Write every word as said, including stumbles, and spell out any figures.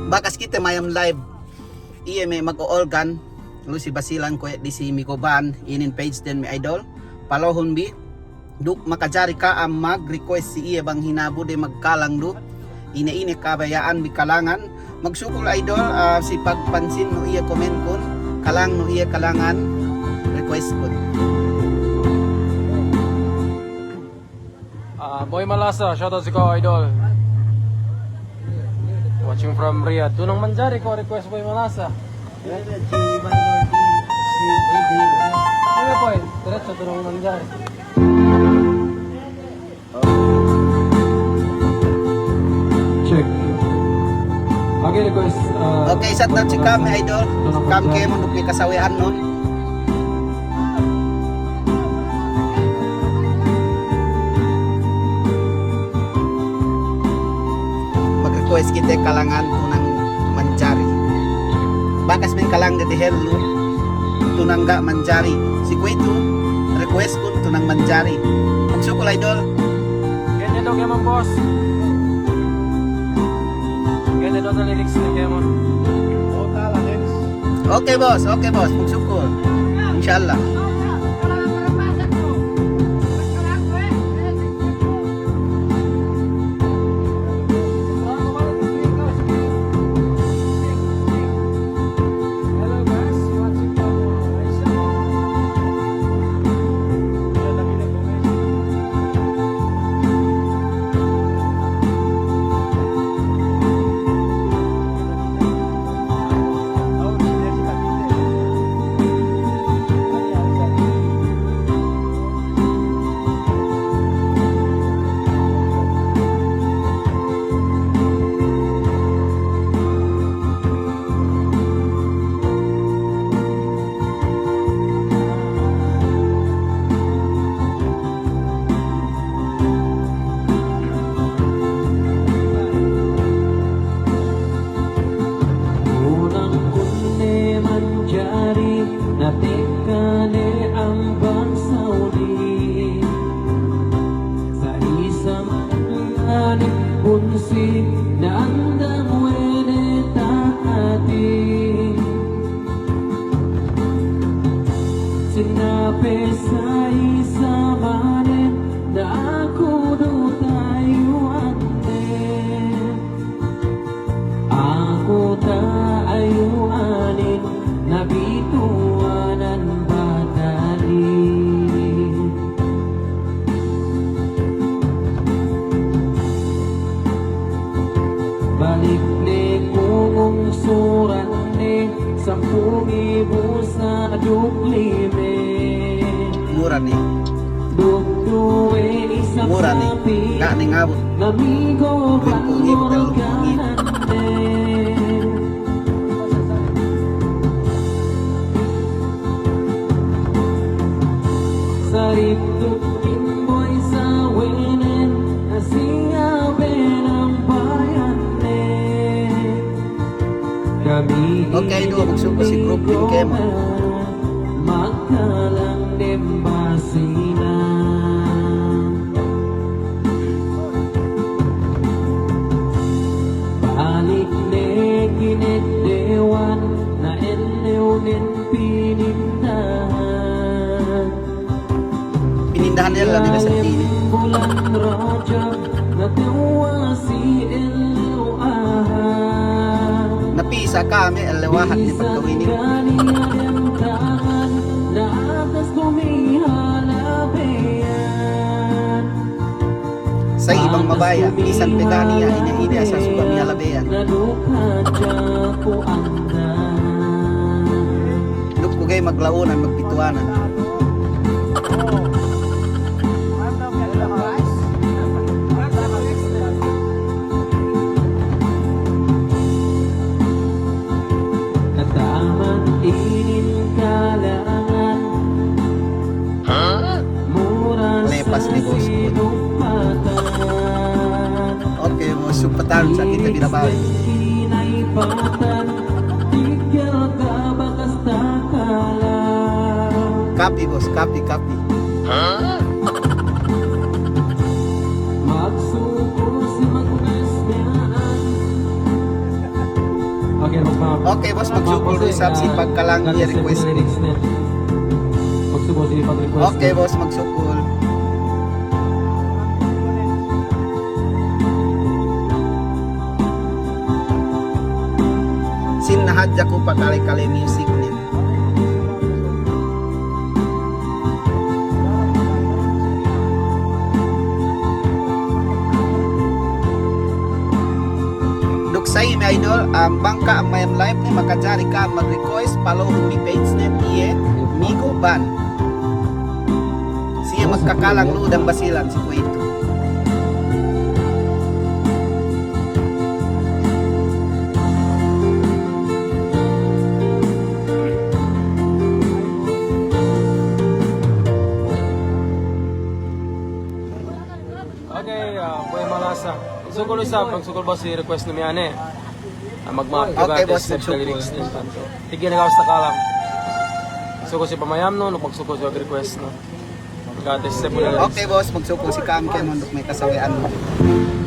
Bakas kite mayam live. Iye me' mag-o-organ, lu si Basilan kuwe' disi Migoban, inin page den me' idol. Palohun bi, duk makajari ka'am mag-request si iye bang hinabu de magkalang du. Ine-ine kabaya'an bi kalangan. Magsukul idol, ah, si pagpansinnu iye komenkun, kalangnu iye kalangan requestkun. Ah, Boy Malasa, shoutout si ka'u, idol. Watching from Riyadh. Tunang Manjari ko' request, Boy Malasa. Sige, Boy. Diretso, Tunang Manjari. Check. Again, request, uh, okay, shoutout si ka'am, idol. Ka'am kēmon duk me' kasawe'annun. Mag-request kite kalangan Tunang Manjari. Bakas me' kalang de dehellu Tunang ga' Manjari. Si kuwe'itu, requestkun Tunang Manjari. Magsukul, idol. Gete do kēmon, boss. Gete do lyrics ne kēmon. Okay, boss. Okay, boss. Magsukul. Insya Allah. Tunang kun ne manjari, na tekka ne amban Saudi. Sa isab ne bunsi, na andang we' ne tahati. Sinape sa isab ne, na aku du tayu'an ne. Aku ta'ayu'anin, na bituwanan batali. Balik ne kungung surat ne, sampū' ngibu sa duk lime. Mura ne. Duk duwe isab sapi. Mura ne. Ga' ne ngabut. Duwempū' ngibu, tellupū' ngibu. Sarip duk imboy sawenen, na siya benang bayanne. Kami. Okay, du, magsukul si group din kēmon. Magkalang dem Basilan. Balik ne kineddewan, na ellewnen pinindahan. Pinindahan ella ne bisan inin. Bulan Rajab, na tewwa si ellew Ahad. Na pī sa kami ellew Ahad ne pagkawinin. Pī sa kami ellew Ahad, na atas kami halabeyan. Sa ibang mabaya', bisan pe ga' niya' ine-ine asal suga' miyalabeyan. Duk ku ga'i maglaunan, magpituwanan. Kataman inin kalangan. Lepas ne, bos. Oke, bos, sumpatan sa kite binabawi. Kapi, bos, kapi, kapi. Magsukul si magmes bena'an. Okay, boss, magsukul du isab si pagkalang iye request ne. Okay, boss, magsukul. Sin na hadja ku pakale-kale music ne. Duk sa'i me' idol, um, bang ka'am mayam live ne, makajari ka'am mag-request, follow-hun bi page ne, iye Migo Band. Siye magkakalang lu'u dang Basilan si kuwe'itu. Okay, ah, kuwe' malasa. Sukul isab, magsukul boss si request ne miya'an ne. Ah, magma'ap ke ba, okay, boss, magsukul. Tige ne gawas takalang. Sukul si pamayamnu, duk magsukul si request nu. Gates se pula. Okay, boss, magsukul si ka'am kēmon duk me' kasawe'annu.